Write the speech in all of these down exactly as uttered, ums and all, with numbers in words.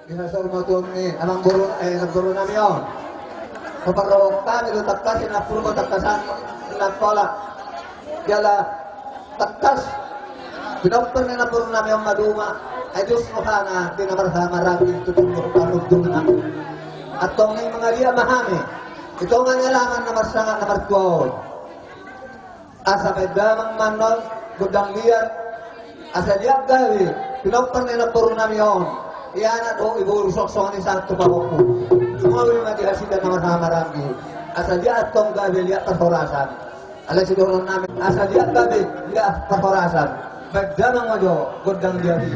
Di hasor ma tuan ni amangboru, eh, namboru nami on. Paparrohahon hami do tangkas i na purba tangkasan na pola. Jala tangkas pinompar ni namboru nami on maduma. Ai dos rohana di na marhamaranggi tu tonggor panundungna. Antong i mangaliat ma hami di tonga ni alaman na marsangap na martua on. Asa baen damang ma annon gondang liat. Asa liat gabe pinompar ni namboru nami on. Ia anak dohot iboru songon i sahat tu pahompu. Lumobi ma di hasida na marhamaranggi. Asa liat antong gabe liat parhorasan. Alai sidohonon nami asa liat gabe liat parhorasan. Baen damang ma jo gondang liat i.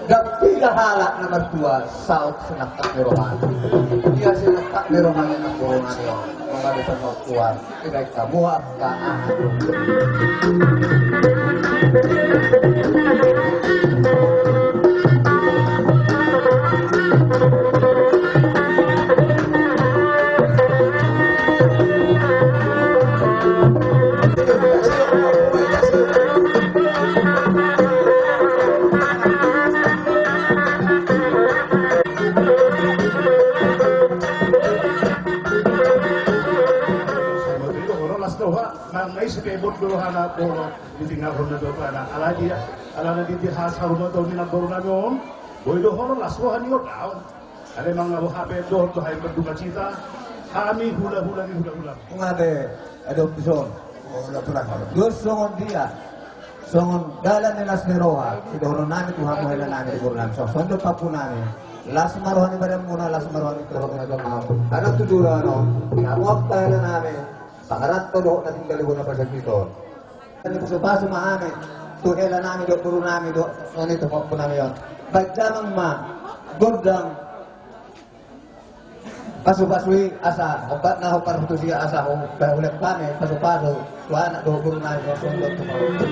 Ndang pida halak na martua saut sinangkap ni rohana. Ia sinangkap ni rohana na corona ni on. Mangada sangkap tuan. Ibaen hamu angka anak. Las roha, mangai sipebot do rohana, boru ditinggalhon na dua bana. Alai dia, alana di dia hasar rumah tau ni namboru nami on. Boi do hono las roha ni on daon. Ada mangabo hape dohot do hai berduka cita. Hami hula-hula ni hula-hula. Ngade, ada opison. Dos songon dia. Songon dalan ni las ni roha, sidohonon nami tu hamu hela nami di boru nami, songon do pahompu nami. Las ma roha ni badanmuna, las ma roha ni roha ni agama. Anak tu dura no, hamu angka hela nami. Pangaranto dohot na tinggal di bona pasakiton. Nami pasu-pasu ma hami tu hela nami dohot boru nami dohot songon i tu pahompu nami on. Baen damang ma gondang pasu-pasu i asa hombar na hombar tu sia asa ho bae hulehon hami pasu-pasu tu anak dohot boru nami songon i tu pahompu.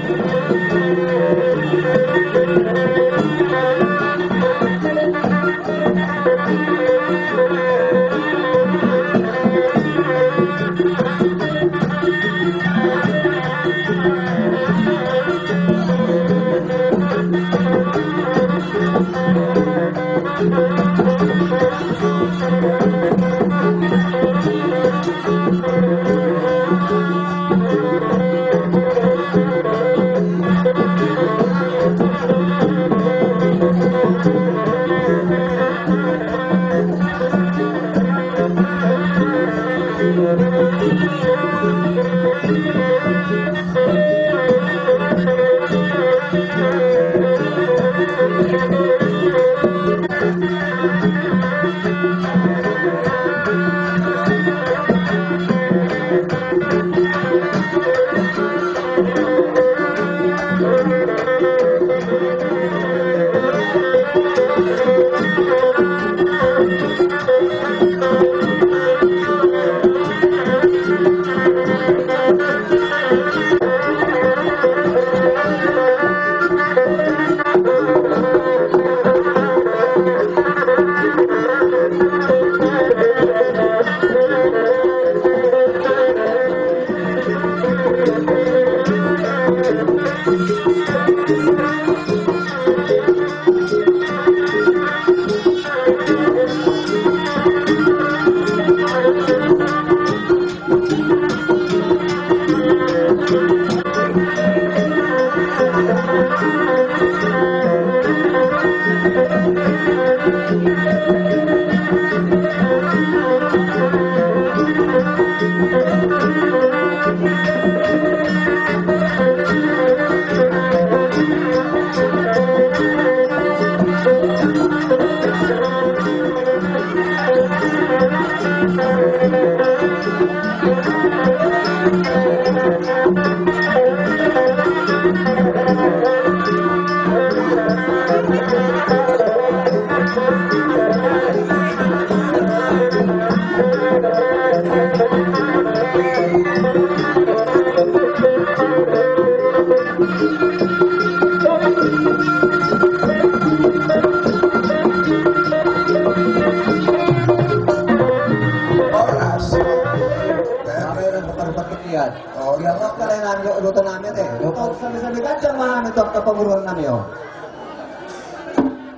Partingkian. Oh, ya, oke, lain nami, oto nami, te. Oto, sampe-sampe ganjang ma hami tu angka pamoruon nami, oh.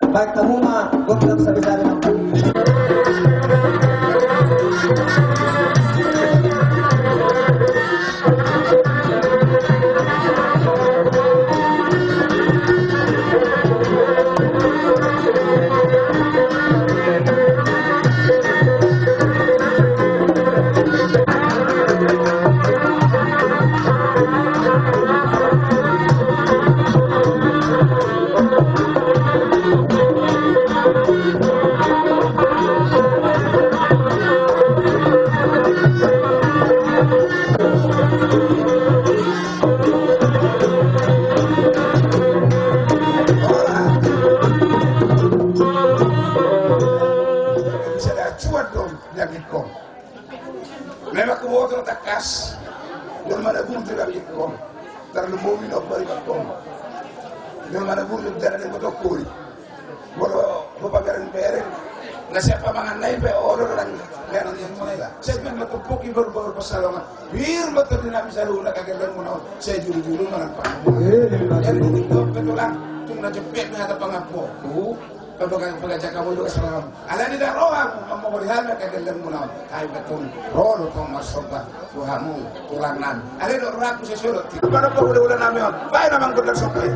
Baik, hamu ma, gondang sampe-sampe nang. Memang huboto tangkas, jolma na burju na ingkon, tarlumobi na ombali ingkon, jolma na burju dara ni boto kuri. Molo hupabereng-bereng, na sian pamangan na i pe olo do nang lehonon ni muna iba. Sai pir ma tumpuk i boru-boru pansalongan, pir ma tondi nami saluhutna, kagellengmuna on, sai julu-julu manang pangan. Jadi di tingkop pe tulang, tung na jempek ma hata pangampu. Pagajakan muna do salam. Alani da roham, mamongoli hami angka gellengmuna on. Ai betul. Ro do tong marsomba tu hamu tulang nami. Alani do roham tu sesolot. Pada pahula-hula nami on. Baen amang gondang somba i.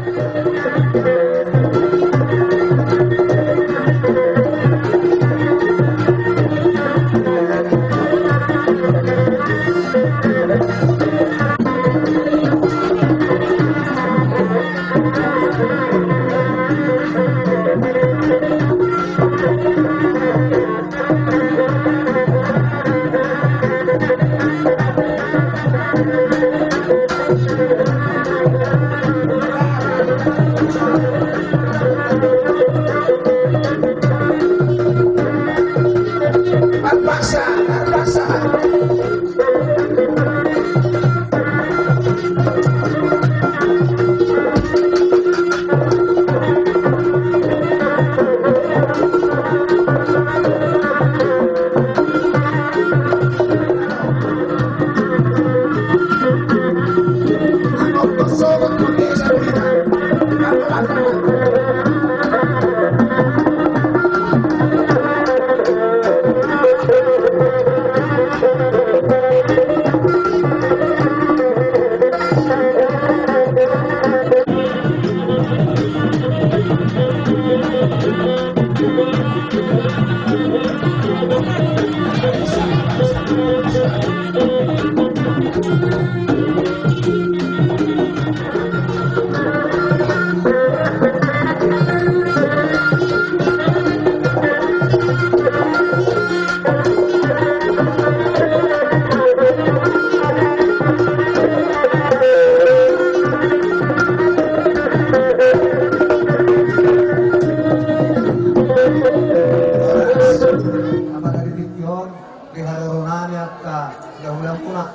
Di haroro nami angka hulahula muna,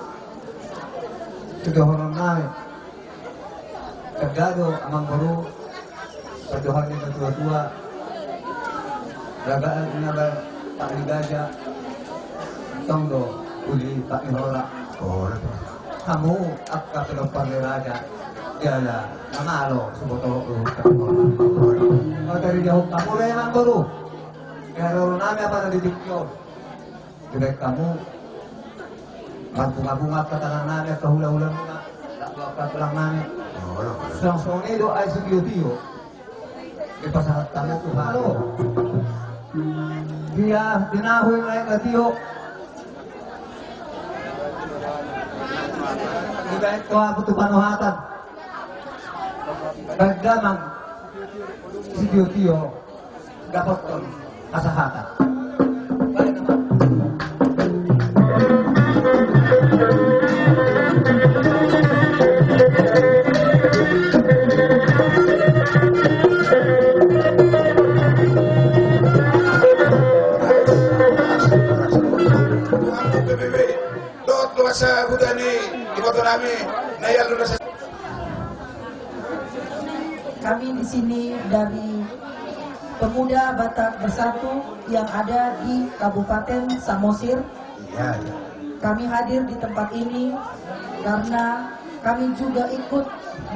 sidohonon nami. Tanda do amangboru, pandohan ni natua-tua. Ragaan inna ba pak ni gaja, tong do uli pak ni hora. Hamu angka pinompar ni raja, jala na malo suboto. Materi jauh hamu be amangboru. Di haroro nami apa na di tingki on. Dibaen hamu marbunga-bunga angka tangan nami, angka hula-hula muna, laho angka tulang nami. Suang songon i do ai sitio-tio dipasahat hamu tu halo. Dia dinahu i naek na tio. Dibaen hamu tu panohatan. Baen damang sitio-tio. Dapotkon hasahatan. Dohot luasa huta ni iboto nami na ial do nasa. Kami di sini dari Pemuda Batak Bersatu yang ada di Kabupaten Samosir. Iya, iya. Kami hadir di tempat ini karena kami juga ikut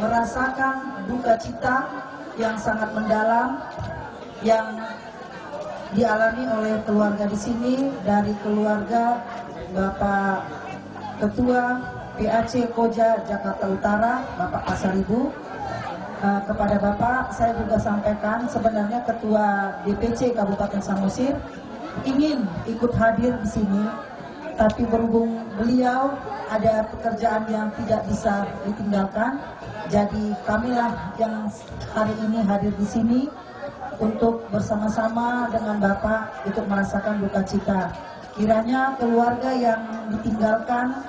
merasakan duka cita yang sangat mendalam yang dialami oleh keluarga di sini, dari keluarga Bapak Ketua P A C Koja Jakarta Utara, Bapak Pasaribu. Eh, kepada Bapak, saya juga sampaikan, sebenarnya Ketua D P C Kabupaten Samosir ingin ikut hadir di sini, tapi berhubung beliau ada pekerjaan yang tidak bisa ditinggalkan, jadi kamilah yang hari ini hadir di sini untuk bersama-sama dengan Bapak ikut merasakan duka cita. Kiranya keluarga yang ditinggalkan,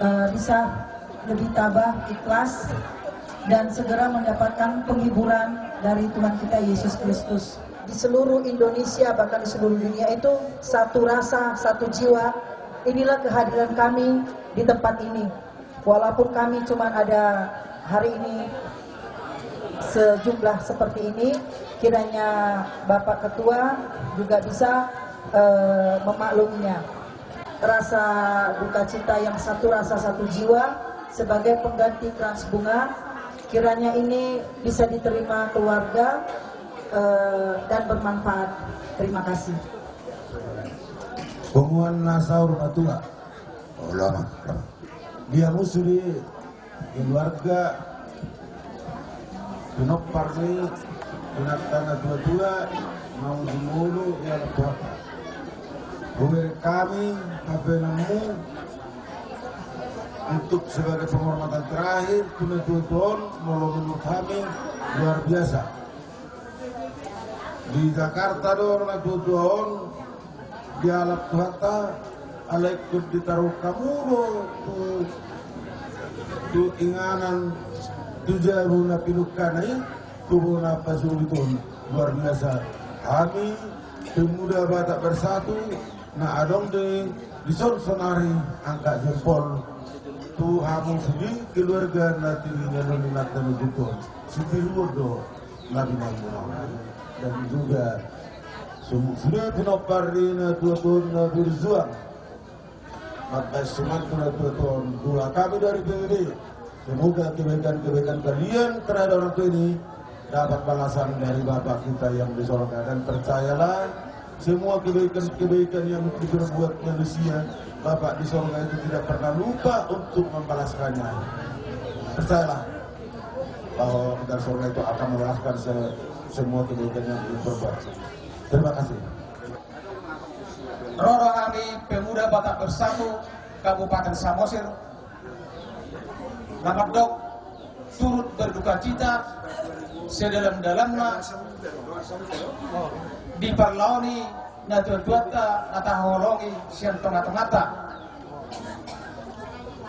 eh, bisa lebih tabah, ikhlas, dan segera mendapatkan penghiburan dari Tuhan kita Yesus Kristus. Di seluruh Indonesia, bahkan di seluruh dunia itu satu rasa, satu jiwa. Inilah kehadiran kami di tempat ini. Walaupun kami cuma ada hari ini sejumlah seperti ini, kiranya Bapak Ketua juga bisa, eh, memakluminya. Rasa duka cita yang satu rasa satu jiwa sebagai pengganti Trans Bunga, kiranya ini bisa diterima keluarga, eh, dan bermanfaat. Terima kasih. Punguan na saur matua. Olo ma. Di hamu sude keluarga, pinompar ni inanta na tuatua, naung jumolo di alam Tuhan. Hubereng hami habaenanmu untuk sebagai penghormatan terakhir tu na tuatua on, molo menurut hami luar biasa. Di Jakarta do na tuatua on dialap Tuhanta, alai ingkon ditaruhon hamu do tu, tu inganan, tu jabu na pinungkana i, tu bona pasulit on. Luar biasa. Hami Pemuda Batak Bersatu na adong di, dison sonari angkat jempol tu hamu sude keluarga na tininggalhon inanta na tuatua on. Sitiruon do na binahen muna on. Dan juga su-, sude pinompar ni na tuatua on na berjuang mambahen suman tu na tuatua on. Doa kami dari P B B, semoga kebaikan-kebaikan kalian terhadap orang tua ini dapat balasan dari Bapa kita yang di sorga. Dan percayalah, semua kebaikan-kebaikan yang diperbuat manusia, Bapa di sorga itu tidak pernah lupa untuk membalaskannya. Percayalah bahwa Bapa di sorga itu akan membalaskan se-, semua kebaikan yang diperbuat. Terima kasih. Ro do hami Pemuda Batak Bersatu Kabupaten Samosir na mandok turut berduka cita sedalam-dalamna di parlao ni na tuatuanta na tahaholongi sian tonga-tonganta.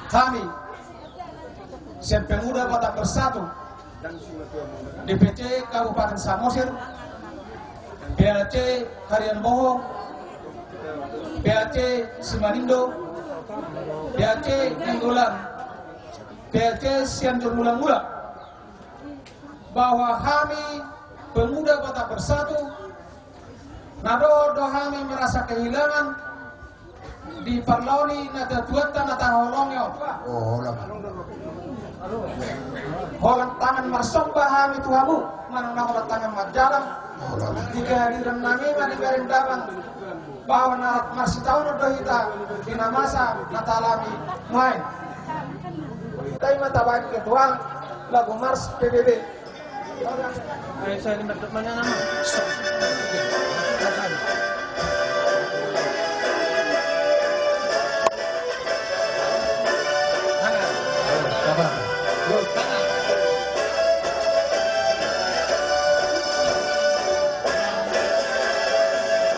Hami sian Pemuda Batak Bersatu, D P C Kabupaten Samosir, P A C Harian Boho, P A C Simanindo, P A C Nainggolan, P A C Sianjur Mula-mula, bahwa hami Pemuda Batak Bersatu na dohot do hami merasa kehilangan di parlao ni na tuatuanta na tahaholongi on. Oh, holan. Holan tangan marsomba hami tu hamu, manang na holan tangan marjalang. Holan. Di kehadiran nami ma di Gareng Damang, bahwa na marsitaonon do hita di na masa na taalami nuaeng. Hita i ma tabahen ketua lagu mars P B B.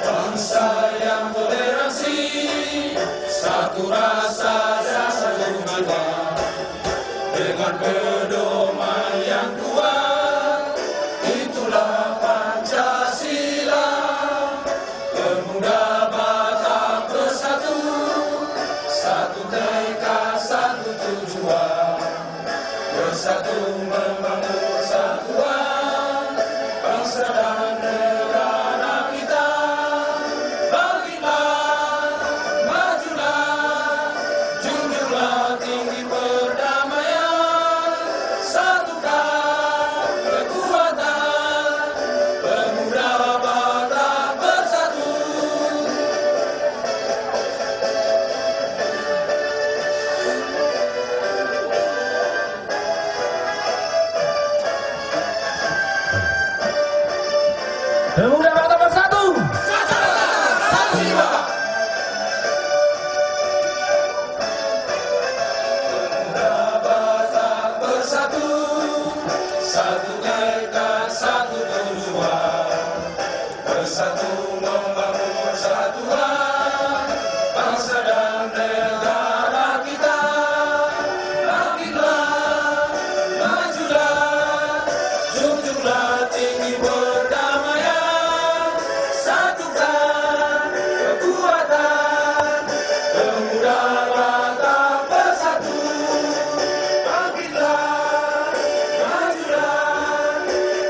Bangsa yang toleransi, satu rasa dan satu jiwa. Dengan pedoman yang kuat, itulah Pancasila. Pemuda Batak Bersatu, satu tekad, satu tujuan, bersatu membangun persatuan bangsa dan negara kita. Bangkitlah, majulah, Pemuda Batak Bersatu. Satu jiwa. Pemuda Batak Bersatu, satu tekad, satu tujuan. Bersatu membangun persatuan bangsa dan negara kita. Bangkitlah, majulah, junjunglah tinggi perdamaian. Satukan kekuatan pemuda Batak Bersatu. Bangkitlah, majulah,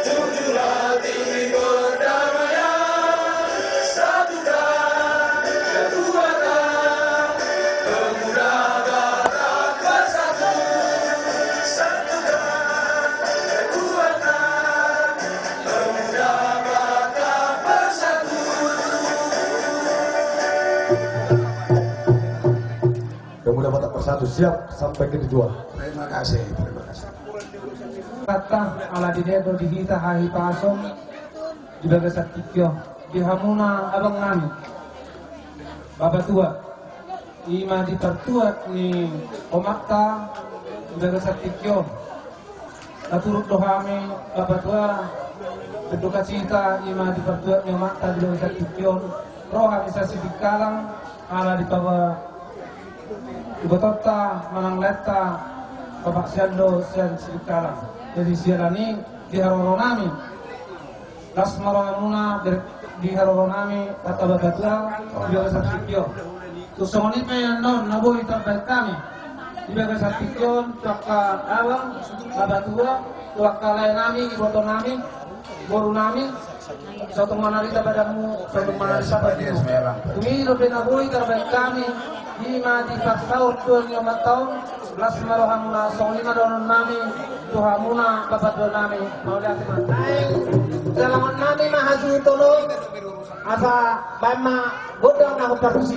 junjunglah tinggi perdamaian. Satukan kekuatan pemuda Batak Bersatu. Satukan kekuatan pemuda Batak Bersatu. Pemuda Batak Bersatu siap sampai ke tujuan. Terima kasih, terima kasih. Kata ala di dedo di hita hahipason di bagasan tingki on, di hamuna abang nami, bapatua, ima di partua ni omanta di bagasan tingki on. Naturut do hami bapatua, berdukacita ima di partua ni omanta di bagasan tingki on. Ro hami sian Sitingkalang ala di paba ibotonta manang laenta, bapak sian do sian Sitingkalang. Jadi siala ni i di haroro nami, las ma rohamuna di haroro nami, kata bapatua, di bagasan tingki on. Tu songon i pe annon na boi tarbahen hami di bagasan tingki on, tu angka abang, bapatua, tu angka lae nami, iboto nami, boru nami, sotung manarita badanmu, sotung manarita badanmu. Dung i dope na boi tarbahen hami, ima di parsaortuan ni omanta on, las ma rohamuna. Songon i ma dohonon nami tu hamuna bapatua nami, mauliate ma. Ai, dalangon nami ma hasuhuton on, asa bahen ma gondang na hombar tusi.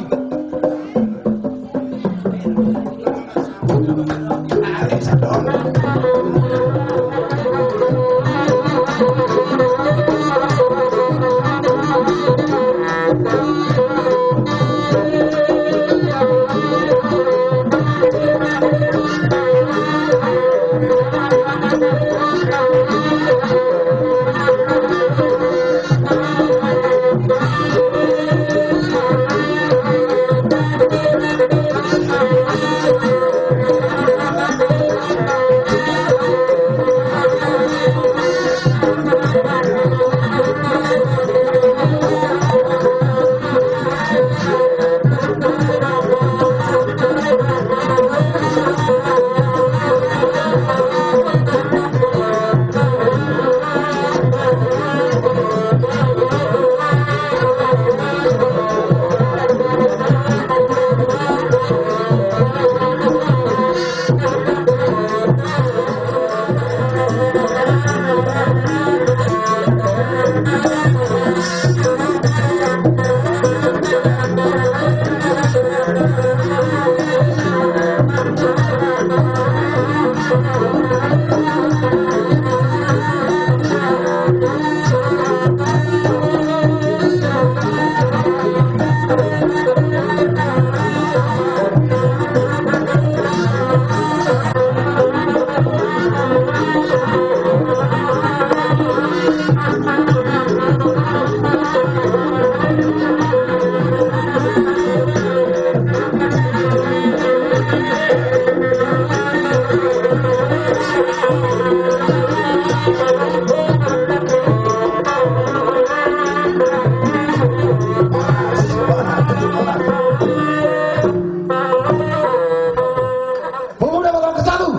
Pemuda Batak Bersatu.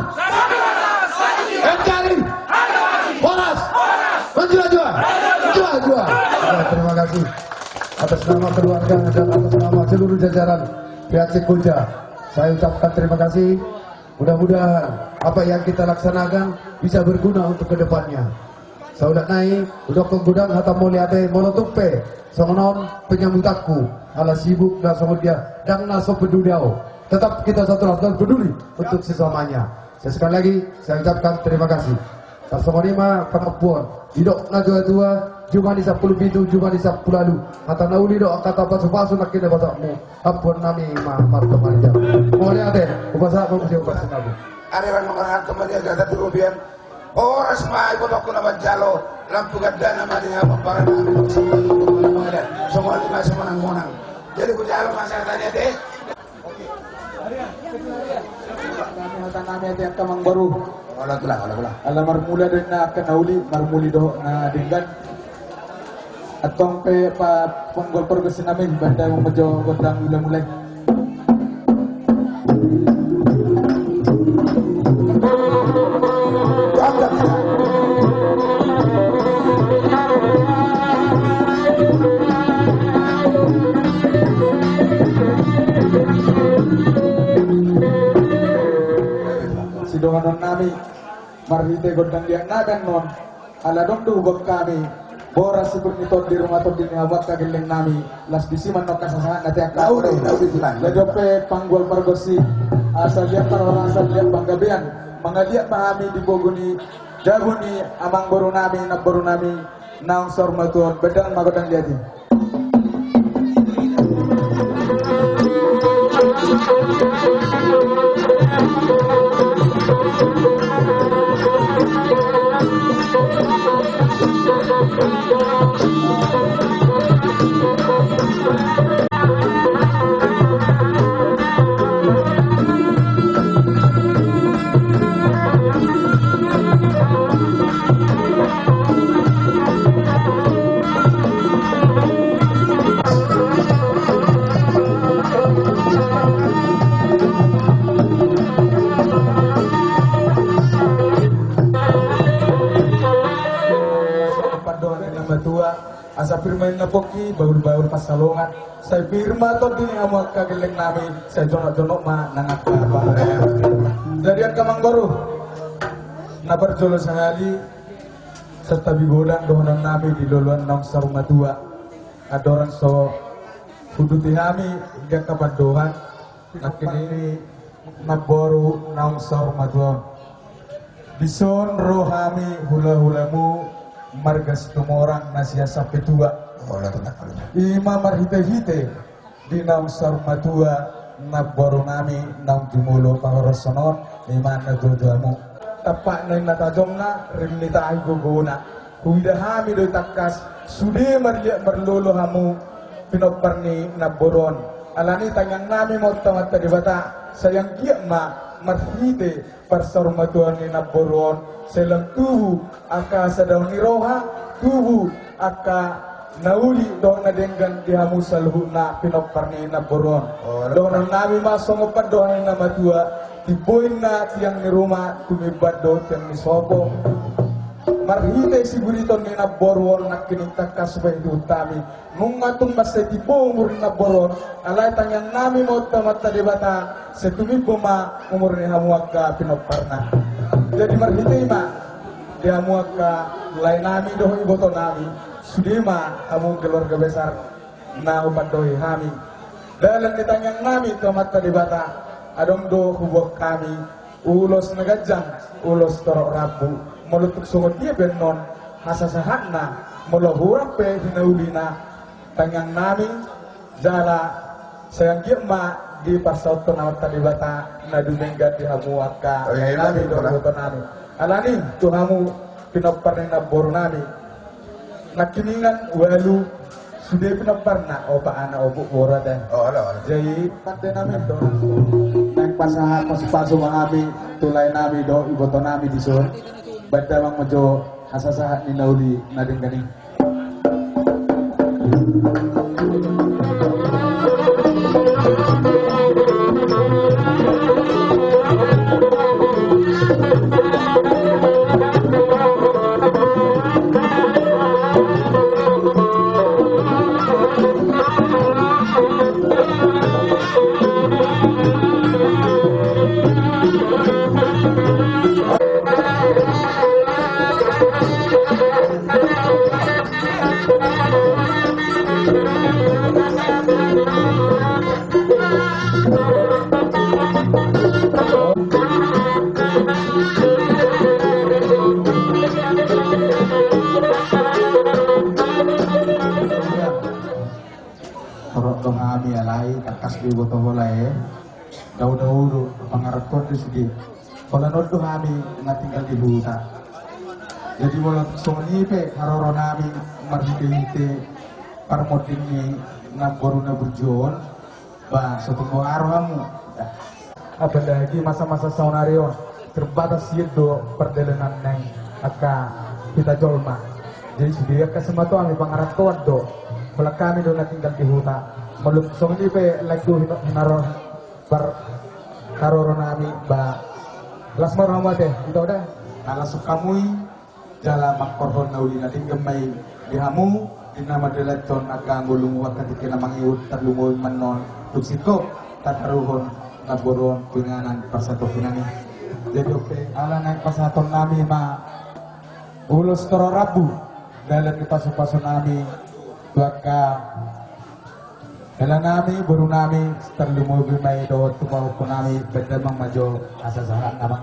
N K R I. Horas. Menjua-jua. Menjua-jua. Ya, terima kasih. Atas nama keluarga dan atas nama seluruh jajaran P A C Koja, saya ucapkan terima kasih. Mudah-mudahan apa yang kita laksanakan bisa berguna untuk kedepannya. Saulak nai, hudok godang hata mauliate, molo tung pe songon on penyambutanku, ala sibuk na songon dia, ndang na so peduli au. Tetap kita satu, harus peduli untuk sesamanya. Sekali lagi, saya ucapkan terima kasih. Tarsongon i ma pangampuon. Didok na tua-tua, jumadi sampulu pitu, jumadi sampulu ualu. Hata na uli do angka na pasu-pasu nangkin na pasahatmu. Ampuon nami ma marga Maria. Mauliate, hupasahat ma muse hupasahat nami. Ari rang marangkat Maria gata tu rupian. Horas ma ibotongku na manjalo, lampu gandana ma di hamu parana nami. Songon i ma sumonang-monang. Jadi hujalo ma sahatna ate. Nami hata nami ate angka amangboru. Ala tulang, ala tulang. Ala marmula do inna angka na uli, marmuli dohot na denggan. Antong pe pa, panggol pargonsi nami, bahen damang ma jo gondang mula-mula i. Sidohonon nami. Marhite gondang liat nami annon, ala adong do huboan hami boras siput ni tondi, ruma tondi ni hamu angka gelleng nami, las disi ma annon angka sahat-sahat na teak. Lalu dope panggol pargonsi, asa liat parhorasan, liat panggabean, mangaliat ma hami di pogu ni jabu ni amangboru nami, namboru nami, naung saur matua on. Bahen damang ma gondang liat i. Pandohan ni na matua, asa pir ma inna pongki, bahul-bahul pansalongan, sai pir ma tondi ni hamu angka gelleng nami, sai jonok-jonok ma nang angka pangarantoan. Jadi angka amangboru, na parjolo sahali, santabi godang dohonon nami di loloan naung saur matua. Andorang so huduti hami di angka pandohan, nangkin i namboru naung saur matua on. Dison ro hami hula-hulamu marga Situmorang na sian Sampetua. I ma marhite-hite di naung saur matua namboru nami naung jumolo pahorashon on, i ma na jojo hamu. Tampakna inna tajomna, rim ni tahi gogona. Huida hami do i tangkas, sude marliat marlolo hamu pinompar ni namboru on. Alani i tangiang nami ma tu Amanta Debata, sai anggiat ma marhite parsaurmatuaon ni namboru on, sai lam tubu angka hasadaon ni roha, tubu angka na uli dohot na denggan di hamu saluhutna pinompar ni namboru on. Dohonon nami ma songon pandohan ni na matua, timbo inna tiang ni ruma, tumimbar do tiang ni sopo. Marhite siburiton ni namboru on nangkin i tangkas hupaihut hami, nunga tung mansai timbo umur ni namboru on, alai tangiang nami ma tu Amanta Debata, sai tumimbo ma umur ni hamu angka pinomparna. Jadi marhite i ma di hamu angka lae nami dohot iboto nami, sude ma hamu keluarga besar na hupandohi hami. Dalan ni tangiang nami tu Amanta Debata, adong do huboan hami ulos na ganjang, ulos torop rambu. Molo tung songon dia pe annon hasasahatna, molo hurang pe hinaulina, tangiang nami, jala sai anggiat ma diparsaorhon Amanta Debata na dumenggan di hamu angka lae nami dohot iboto nami. Alani tu hamu pinompar ni namboru nami. Nangkiningan ualu sude pinomparna, opat anak, opat boru ate. Jadi pande nami do naeng pasahat pasupasu ma hami tu lae nami dohot iboto nami dison. Bahen damang ma jo hasasahat ni na uli na denggan i. Iboto holan i, dao-dao do pangarantoan do sude. Holan on do hami na tinggal di huta. Jadi molo songon i pe haroro nami marhite-hite parmonding ni namboru na burju on, ba so tung boha rohamu. Apalagi masa-masa saonari on, terbatas sian do pardalanan nang angka hita jolma. Jadi sude angka simatua hami pangarantoan do. Holan hami do na tinggal di huta. Molo songon i pe lagu hina-, hinaro-, par-, haroro nami ba las ma rohamu ate, ito da. Alas hamu i, jala mangkorhon na uli na denggan ma i di hamu, di na mandalathon angka ngolungu angka tingki na mangihut, tarlumobi ma annon tung singkop tataruhon namboru on tu inganan parsatongkinan i. Jadi oke, ala naeng pasahaton nami ma ulos torop rambu dalan ni pasu-pasu nami tu angka hela nami, boru nami, tarlumobi ma i dohot tu pahompu nami, baen damang ma jo asa sahat nama.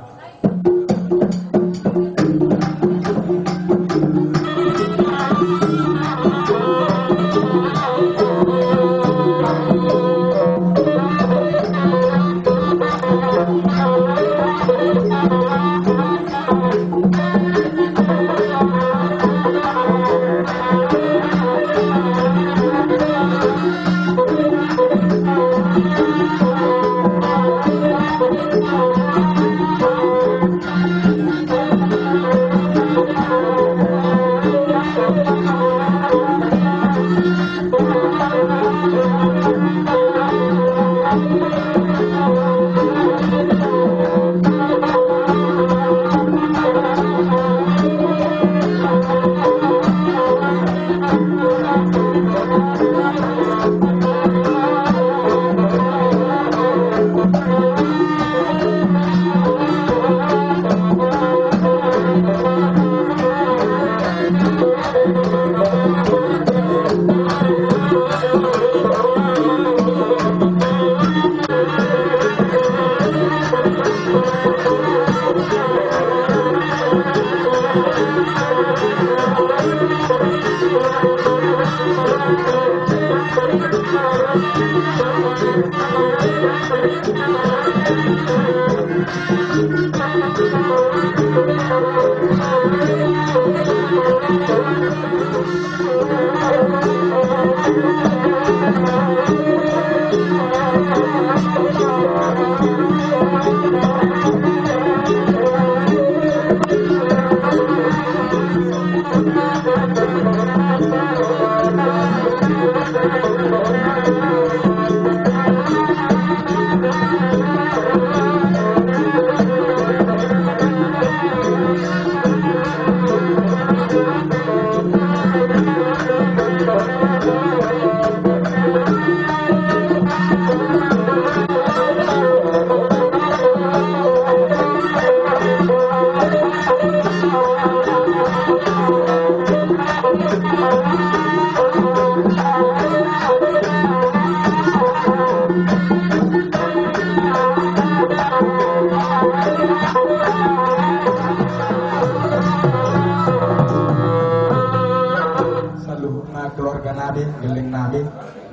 Saluhutna keluarga nami, gelleng nami,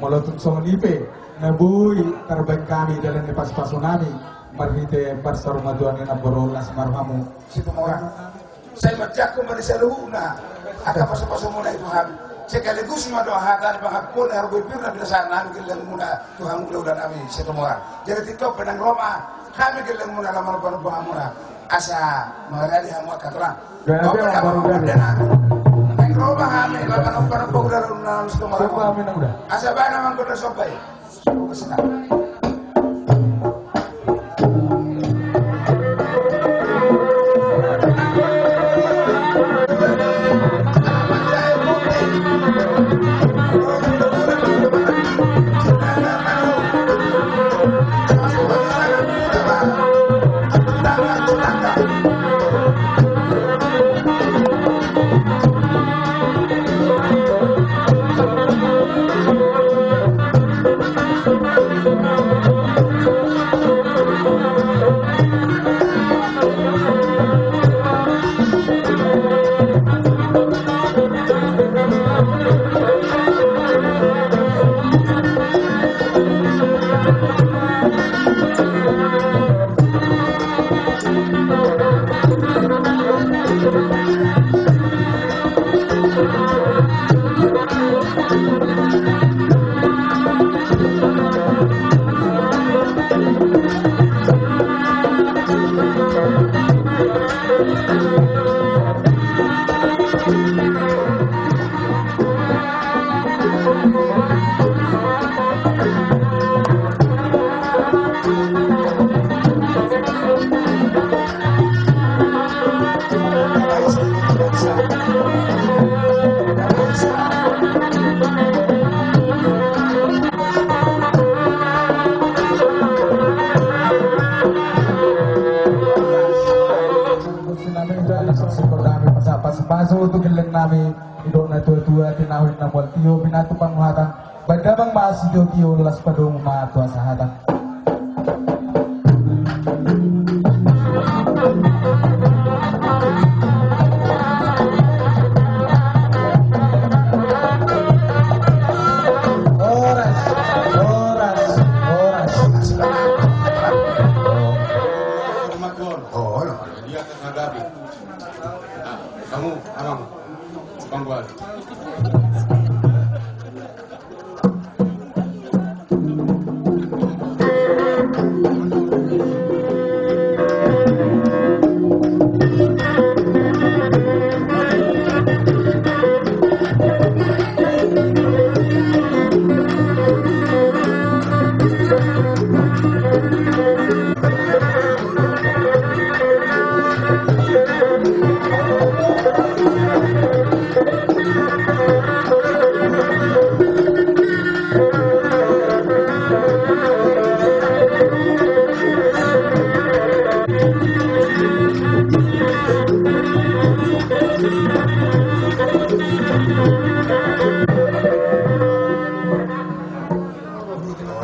molo tung songon i pe na boi tarbaen hami dalan ni pasu-pasu nami, marhite parsarumatuan ni namboru on, las ma rohamu. Situmorang. Sai manjangkon ma di saluhutna angka pasu-pasu muna i tu hami. Sekaligus ma do hata ni pangampuon, harbue pir na binasahan nami gelleng muna tu hamu ulaon nami Situmorang. Jadi titop pe naeng ro ma hami gelleng muna laho manompa-nompa hamuna asa mangaradi hamu angka tulang. Naeng ro ma hami laho manompa-nompa ulaon nami Situmorang. Asa baen ma gondang somba i. Pasu-pasu tu gelleng nami, didok na tua-tua, tinahu na mual tio, pinatu panguhatan, baen damang ma sitio-tio, las padomu ma tu hasahatan. Horas, horas, horas. Oh, horas. Dia atas nagabi. Nah, kamu, abang, tukang gua.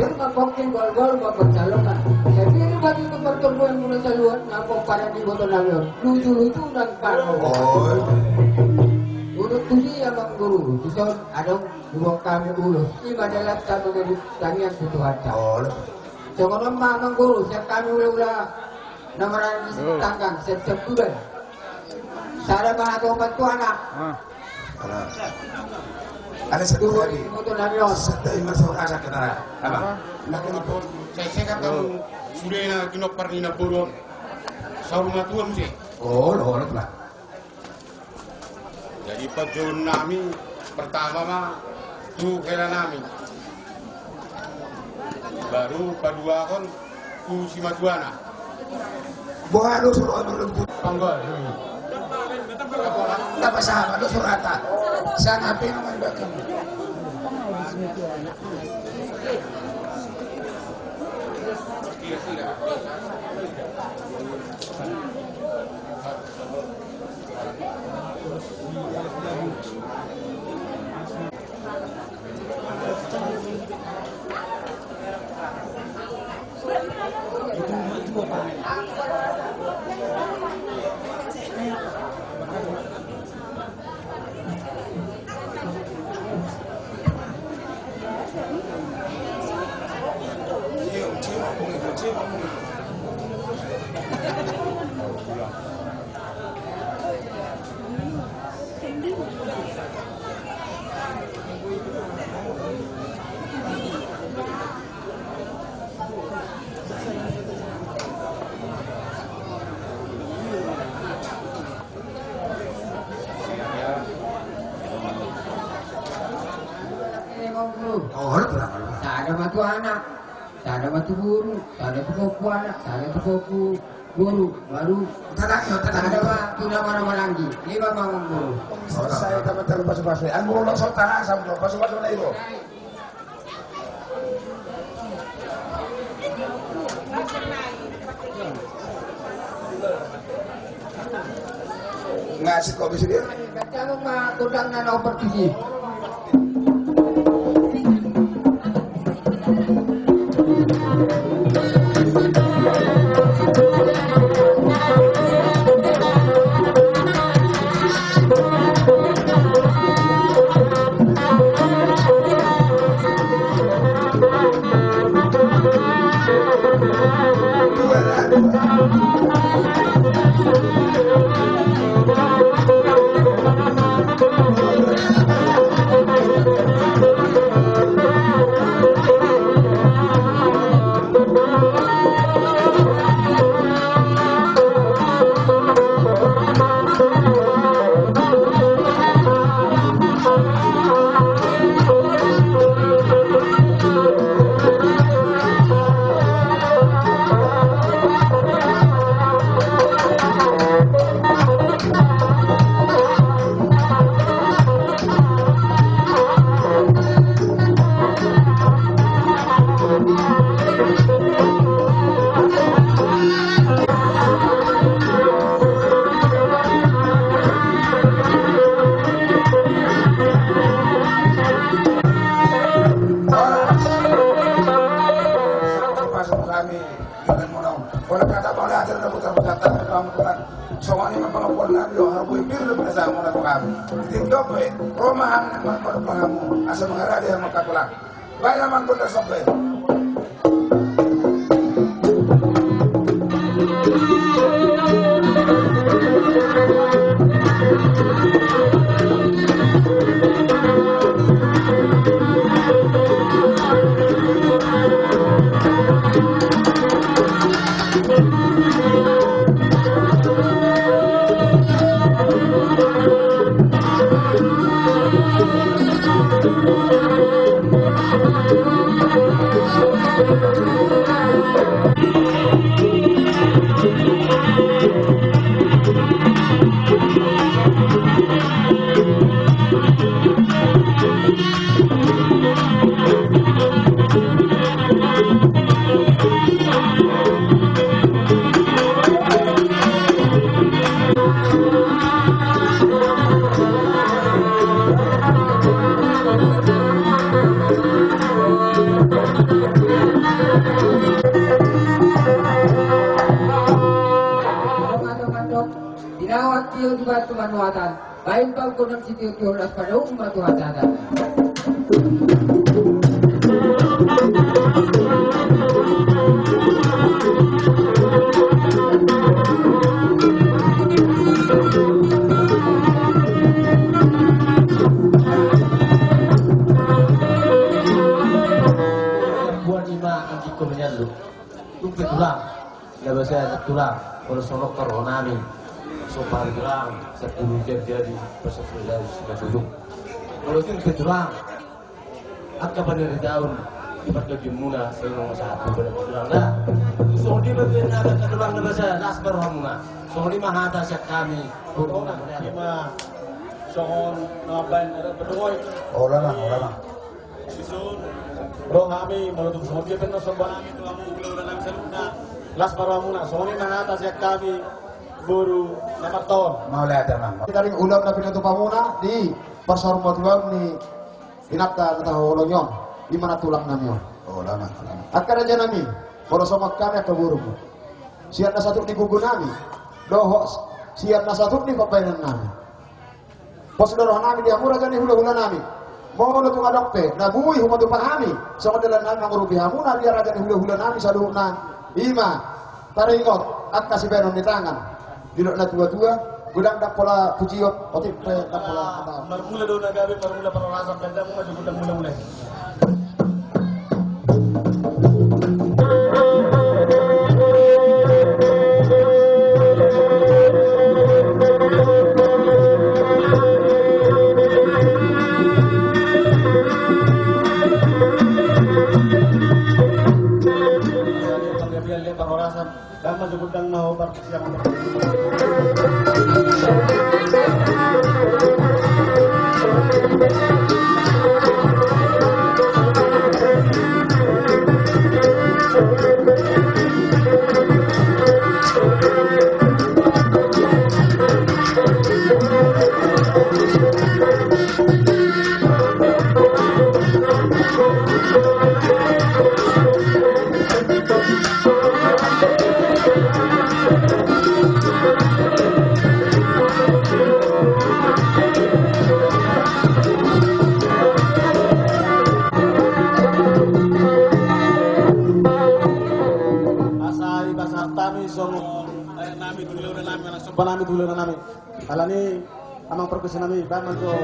Dia mangkongkin gol-gol, mampercalokan. Saya pilih bagi itu pertemuan mula saluan, ngapok pada di botol namion. Lucu-lucu dan parah. Oh. Urut tusi ya, Bang Guru. Tuson, adong, buang kami ulos. Ima dalam tak menjadi tangian ke Tuhan. Oh. Songon on ma, Amang Guru, sian hami ula-ula na marhaha di tanggang, siap-siap tudan. Sada ma hatopan tu anak. Ah. Ala. Ala satu hari. Motor nami on. Sada ima so anak kita. Apa? Apa? Nak kena pon. Saya, saya kan kamu sudah na ginompar ni na boru on. Saur matua muse. Oh, lo, lo, lah. Jadi, panjouon nami pertama ma tu hela nami. Baru paduahon tu simatuana. Boha do surat on? Panggol. Nda pasahat do suratan. Sian H P nama ibakan. Sada ma tu anak, sada ma tu boru, sada tu pahompu anak, sada tu pahompu boru, baru sada ma tu na marhaha maranggi. Ima ma, Amang Guru. Saya tambah terlalu pasu-pasu. Amang Guru, langsung tahan sama pasu-pasu na ibu. Nga si komisi dia. Kacang ma kudang na operasi. Songon i ma pangakuan nami, do hamu i pir do pinasahat muna tu hami. Di tingki on pe ro ma hami na mangakuan hamu asa mangaraja hamu angka tulang. Baen ma amang gondang somba i. Adong, adong, adong. Di na tingki on di batu manuatan. Baen ma gondang sitio-tio las padaun ma tu hata-hata. Buat ima anggikku menyaluk. Tung pe tulang. Na basa tulang, molo songon on rohanami, somba ni tulang, sampulu jam jadi, pasampulu jam situjung. Molo tung pe tulang, angka panaritaon, di pargabionmuna, sai molo sahat tu badan tulang da. Songon dia ma baen na angka tulang na basa, las ma rohamuna. Songon i ma hata sian hami, songon na mambaen, eh, pedongoi. Ola ma, ola ma. Dison, ro hami, molo tung songon dia pe na somba nami, tu hamu hulahula nami saluhutna. Las ma rohamuna, songon i ma hata sian hami, boru na martua on. Mauliate ma. Hita ring ulaon na pinatupa muna, di parsaurmatuaon ni inanta na tahaholongi on, i ma na tulang nami on. Ola ma, ola ma. Angka raja nami, molo songon hami angka borumu. Sian na satuk ni gogo nami, dohot sian na satuk ni pambahenan nami. Pos do roha nami di hamu raja ni hulahula nami. Molo tung adong pe na boi humatupa hami, songon dalan nami mangurupi hamu na di raja ni hulahula nami saluhutna. I ma taringot angka sibahenon ni tangan. Didok na tua-tua, godang ndang pola pujion, otik pe ndang pola hata. Marmula do na gabe, marmula parhorasan, baen damang ma jo gondang mula-mula i. Parhorasan. Damang ma jo gondang na ho parsiaman. Asa i pasahat hami songon aek nami tu hulahula nami, manang somba nami tu hulahula nami. Alani, amang pargonsi nami, baen ma jo.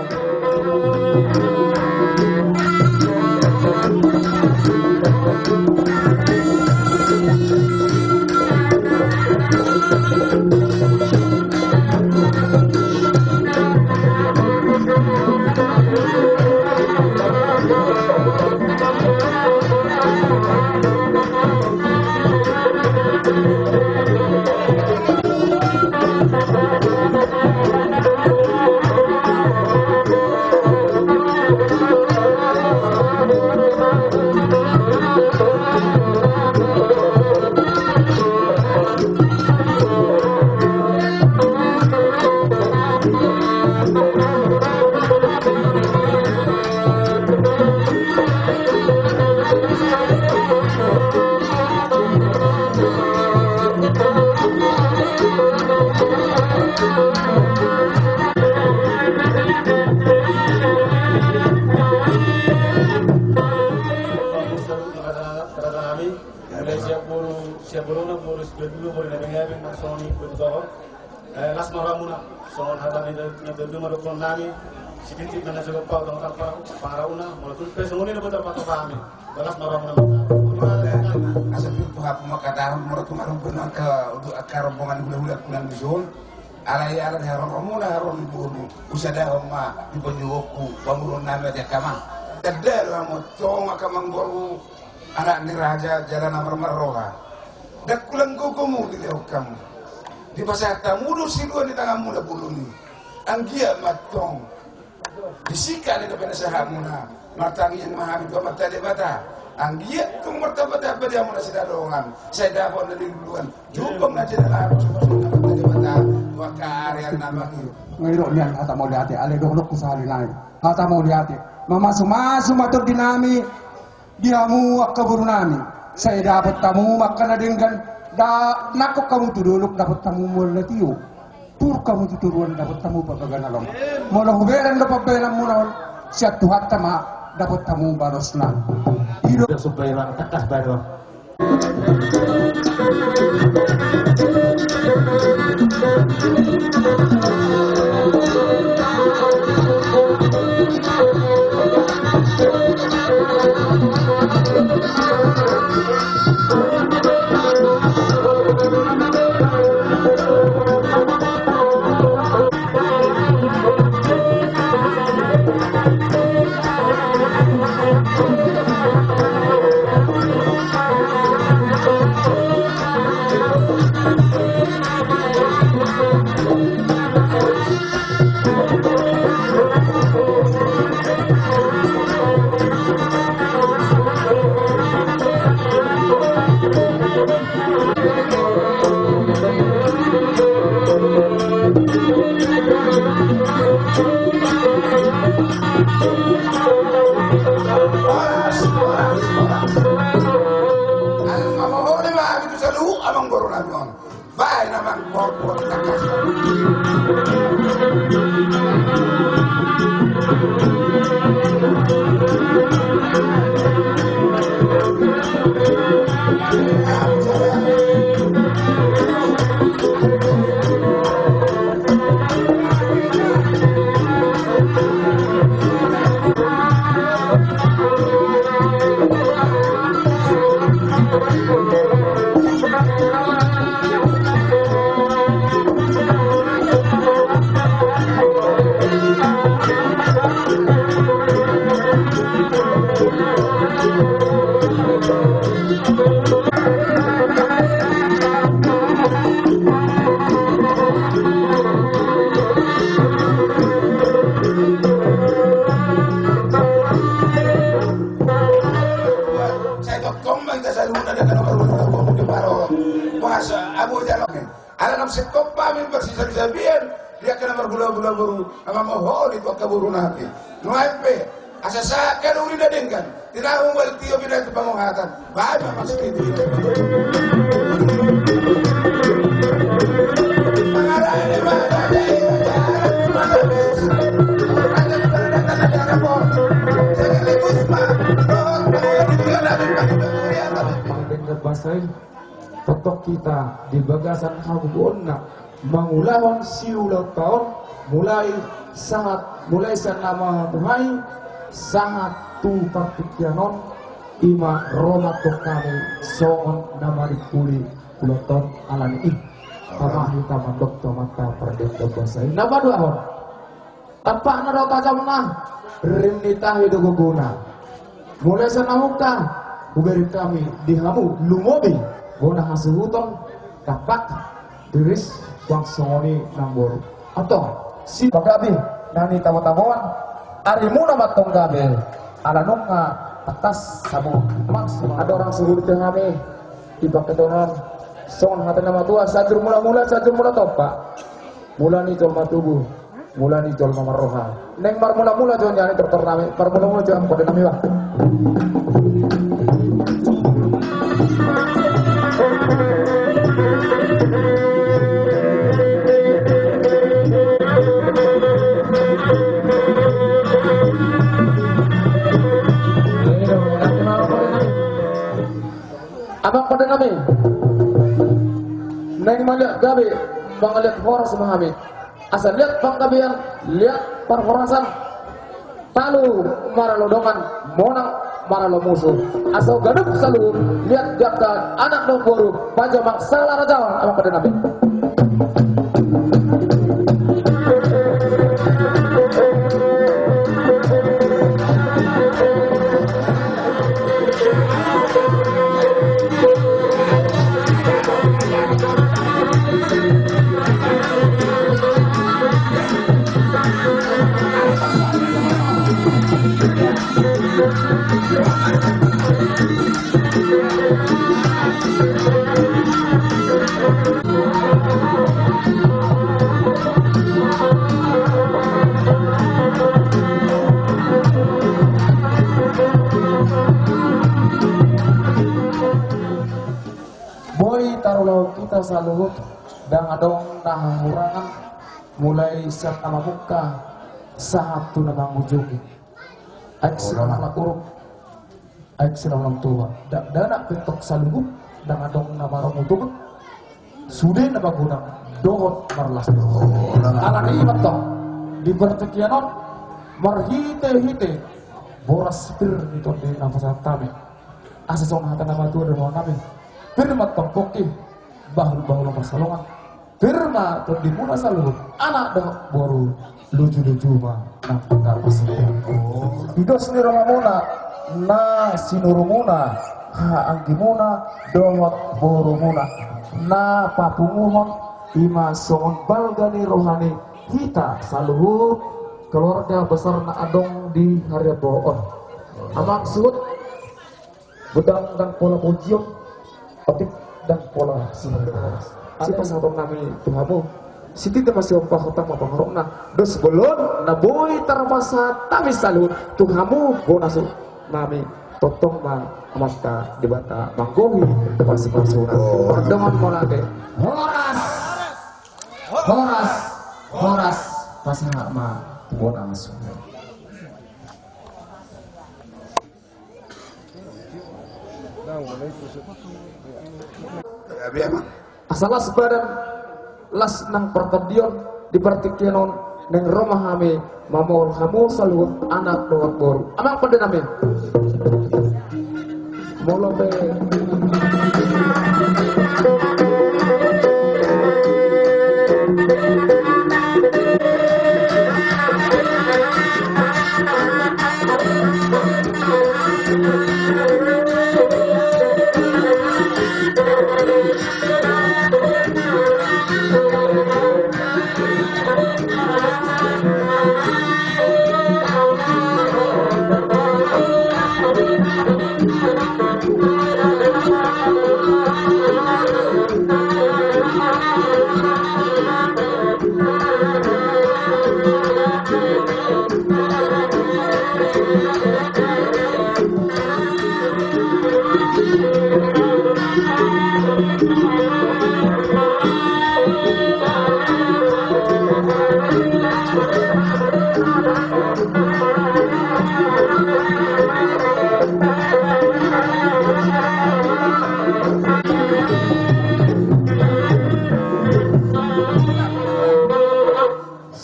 Boruna, boru Situmorang, boru na binebeng, na songon i boru Tohon. Eh, las ma rohamuna, songon hata ni natuatua ma dohonon nami, sititi ma na jolo pautang-utang pa-, pangarahutna, molo tung pe songon i do boto patop hami. Las ma rohamuna. Asa pir tu hap ma katahon, molo tung adong pe nang angka, angka rombongan hulahula na dison. Alai ala di haroronmuna, haroron ni boru, husadahon ma di panjouonku, pamoruon nami ate angka amang. Tanda do hamu antong angka amangboru, anak ni raja jala na marroha. Ndang hulang gogo muna dilehon hamu. Dipasahat hamu do silua ni tanganmuna bolon i. Anggiat ma antong disiksa ni na pinasahatmuna. Martangiang ma hami tu Amanta Debata. Anggiat tung martambatamba di hamu na sinadongan. Sai dapot na niluluan. Jumpang na jinalahan, jumpang na Amanta Debata. Tu angka ari-ari na mangihut. Nga i do nian hata mauliate, alai dohononku sahali nai. Hata mauliate. Mamasumasu ma tondi nami. Di hamu angka boru nami, sai dapot hamu ma angka na denggan, da nangkok hamu tu dolok dapot hamu mual na tio, turuk hamu tu toruan dapot hamu parbagalan na lomo. Molo hubereng do pambahenanmuna on, sian Tuhanta ma dapot hamu balosna. I do. Supai bang, tangkas baen bang. Horas, horas, horas. Anu, mamohon ma hami tu saluhut amangboru nami on. Baen amang, porpor tangkas. Sai tongtong ma hita saluhutna di angka na marhulahula boru di parorot. Puasa, abu jalo. Ala naung singkop hami marsisabisabian di angka na marhulahula boru, na mamoholi tu angka boru nami. Nuaeng pe, asa sahat angka doli na denggan, tinahu ma di tio, pinda tu panguhatan. Baen ma maksud i. Pangdenggan basa i, tongtong hita di bagasan hagogoonna mangulahon siulaonta on, mulai sahat, mulai sian na mamuhai sahat tu partingkian on, i ma ro ma antong hami songon na marimpuli ulaonta on. Alani i, tama hita mandok tu Amanta pardenggan basa i. Na paduahon. Tampakna do tajamna, rim ni tahi do gogona. Mulai sian na mungka, hubereng hami di hamu lumobi bona hasuhuton, tampak, riris, suang songon i namboru. Antong, si pagabe na nitabotaboan, arimuna ma antong gabe, ala nunga atas hamu. Maksud andorang suhut hami di pangketonon, songon hata ni na matua, sajur mulamula, sajur mula tompa. Mula ni jolma tubu, mula ni jolma marroha. Naeng marmulamula jo nian i tortor nami, marmulamula jo amang pande nami bah. Amang pande nami. Naeng maliat gabe, mangaliat horas ma hami. Asa liat panggabean, liat parhorasan. Talu maralo dongan, monang maralo musu. Asa ganup saluhut, liat ganta anak dohot boru, paja marsala raja on, amang pande nami. Boi tarulahon hita saluhut, ndang adong na hahurangan, mulai sian na mamungka sahat tu na mangujungi. Aek sian na mangurung, aek sian na mangtua, dakdanak pe tong saluhut, ndang adong na marungutungut, sude na magodang dohot marlas. Alani i ma tong, di partingkian on, marhitehite boras pir ni tondi na pasahat hami. Asa songon hata na matua do roha nami. Pir ma tong pongki, bahulbahul ma pansalongan. Pir ma tondimuna saluhut, anak dohot boru, lujuluju ma nang tarpasada. Di dos ni rohamuna na sinurumuna, hahaanggimuna dohot borumuna na papunguhon, i ma songon balga ni roha ni hita saluhut keluarga besar na adong di Hariamboho on. Amang suhut, godang ndang pola pujion, otik ndang pola sipasahaton nami tu hamu. Sititi ma siompa, hotang ma pangarahutna. Dos bolon na boi tarpasahat hami saluhut tu hamu bona suhut nami. Tongtong ma Amanta Debata manggohi pasupasuna. Pardongan mauliate. Horas, horas, horas. Pasahat ma tu bona suhut. Asa las badan, las nang partondion, di partingkian on naeng ro ma hami mamolhon hamu saluhut anak dohot boru. Amang pande nami. Molo pe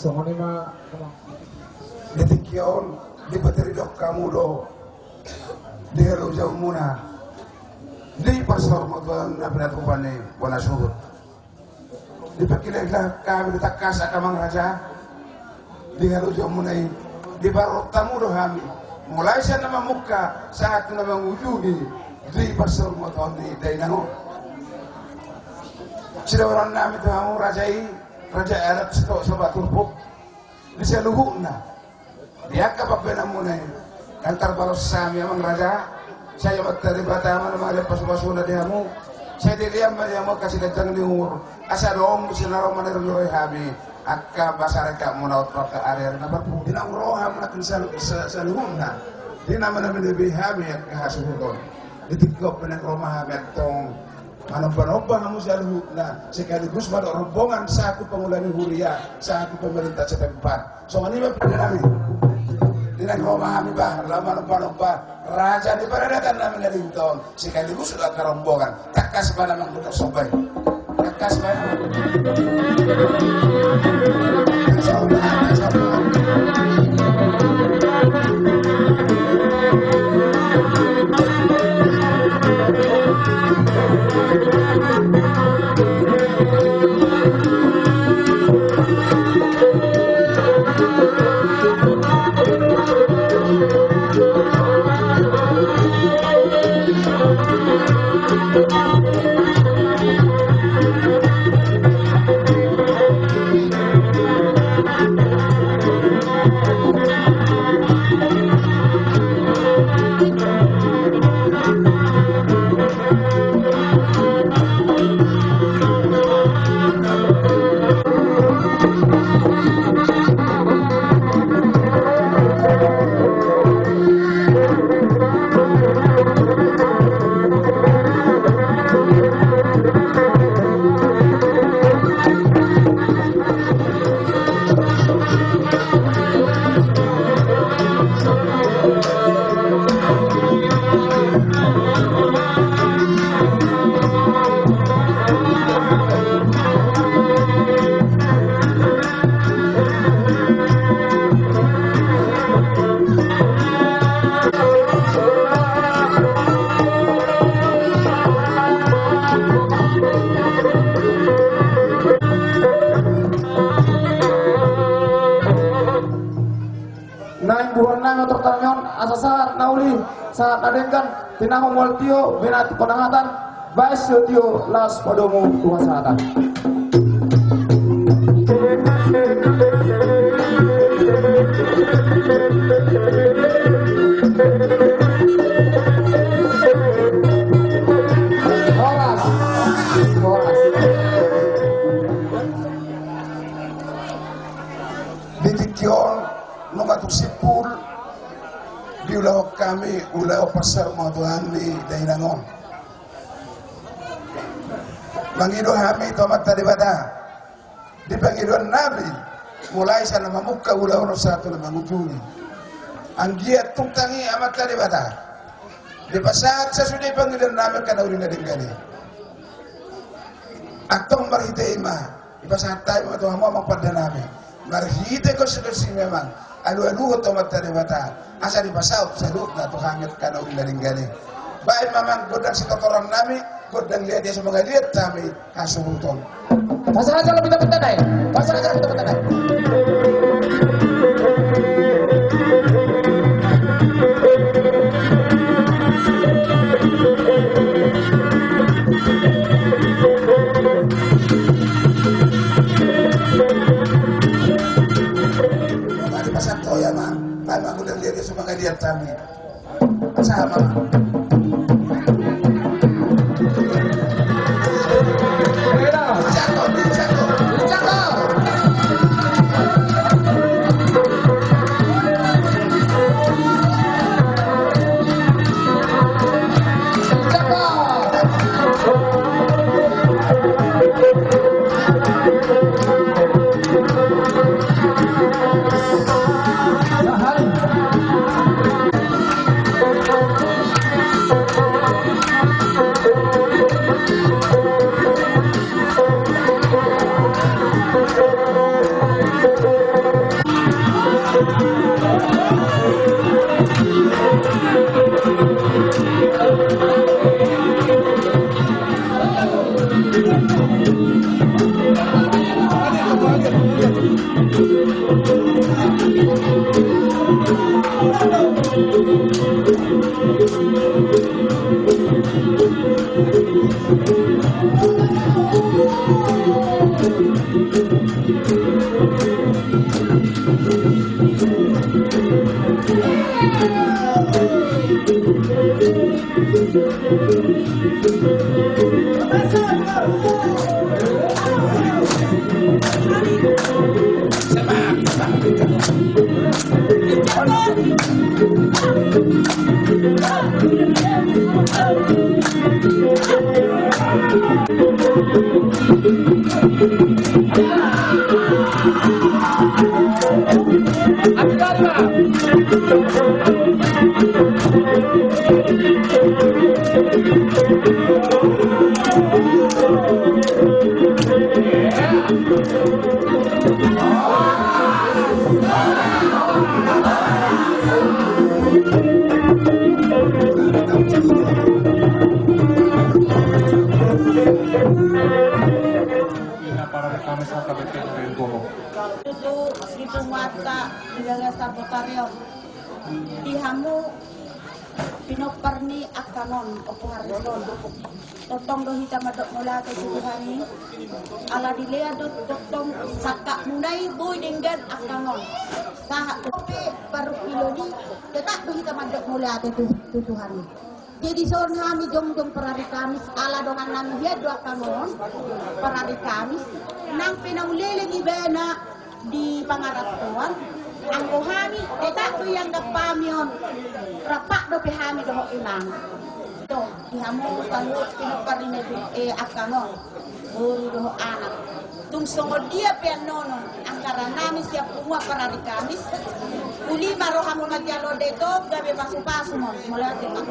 Songon i ma di tingki on, dipatuduhon hamu do di halojaonmuna, di parsaurmatuaon na pinatupa ni bona suhut. Dipangkilala hami do tangkas angka amang raja di halojaonmuna i, diparorot hamu do hami mulai sian na mamungka sahat tu na mangujungi di parsaurmatuaon ni dainang on. Sidohonon nami tu hamu raja i, raja adat Sitohang Soba Turpuk, di saluhutna, di angka pambahenanmuna i, ndang tarbalos hami amang raja. Sai Amanta Debata ma na mangalean pasupasuna di hamu. Sai dilehon ma di hamu angka siganjang ni umur, asa adong muse na ro maniroi hami angka masyarakat muna on tu angka ariari na parpudi. Naung ro hamu nangkin salu-, sa-, saluhutna, di na manabi-nabi hami angka hasuhuton. Di tingki on pe naeng ro ma hami antong manomba-nomba hamu saluhutna, sekaligus ma dohot rombongan selaku pangula ni huria, selaku pemerintah setempat. Songon i ma pande nami. Di naeng ro ma hami bah, laho manomba-nomba raja ni paradaton nami na di huta on, sekaligus dohot angka rombongan. Tangkas ma na manggohi somba i. Naeng buhon nami otor tamion, asa sahat na uli, sahat na denggan, tinahu mual tio, binahen tu panahatan, bahen sitio laos padomu tu hasahatan. Horas. Horas. Di tingki on, nunga tung simpul diulahon hami ulaon pansamotan ni dainang on. Mangido hami tu Amanta Debata di pangidoan nami, mulai sian na mamungka ulaon on sahat tu na mangujungi. Anggiat tung tangihon Amanta Debata, dipasahat sasude pangidoan nami angka na uli na denggan i. Antong marhite i ma dipasahat hami ma tu hamu amang pande nami, marhite konstitusi memang alualuhon tu Amanta Debata asa dipasaut saluhutna tu hami angka na uli na denggan i. Baen ma amang gondang sitotoran nami, gondang liat ia sumangaliat hami hasuhuton. Pasahat jala pinta-pinta nai. Pasahat jala pinta-pinta nai. Mari pasahat toya ma. Baen ma gondang liat ia sumangaliat hami. Tutu di punguanta di Bagasan Botari on, di hamu pinompar ni angka on, Ompu Harlison. Tongtong do hita mandok mauliate tu Tuhan i. Ala dilehon do tongtong sangkapmuna i boi denggan angka on. Sahat dope parungkilon i, tetap do hita mandok mauliate tu, tu Tuhan i. Jadi songon hami jongjong parari Kamis, ala dongan nami hian do angka on parari Kamis. Nang pe naung leleng ibana di pangarantoan, anggo hami tetap do ianggap hami on, rap dope hami dohot inang. Tong, di hamu saluhut pinompar ni, eh, angka on, boru dohot anak. Tung songon dia pe annon on anggaran nami sian punguan parari Kamis, uli ma rohamu manjalo, denggan, gabe pasupasu ma on. Mauliate ma.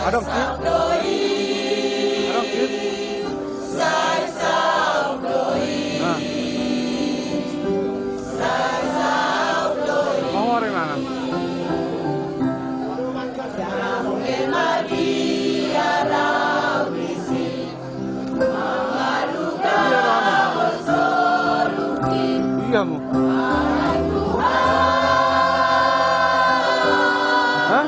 Adong, Kit. Adong, Kit. Nah. Mau orang mana? Iya, Ram. Iya, mu. Hah?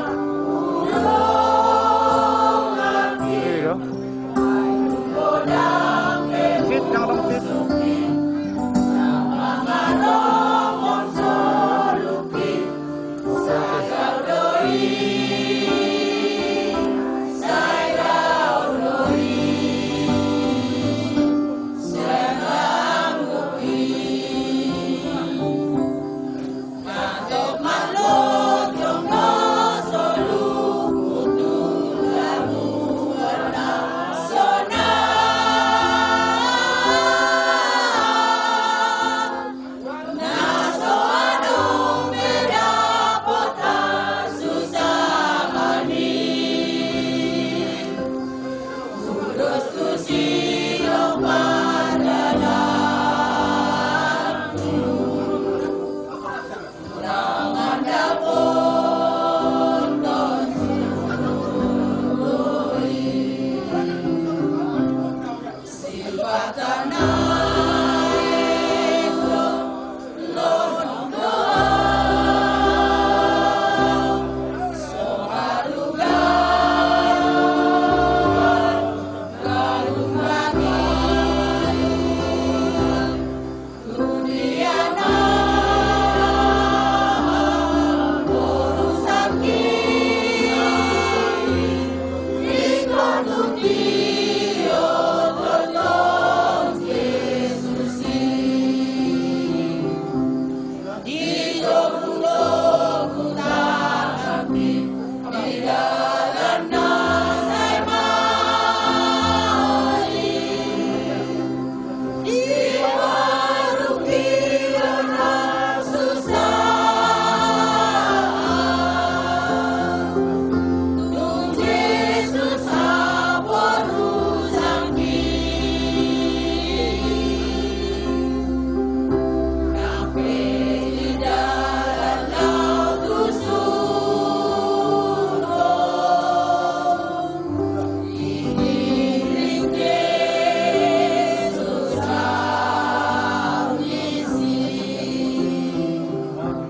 Iya. Sit, yang dong, sit.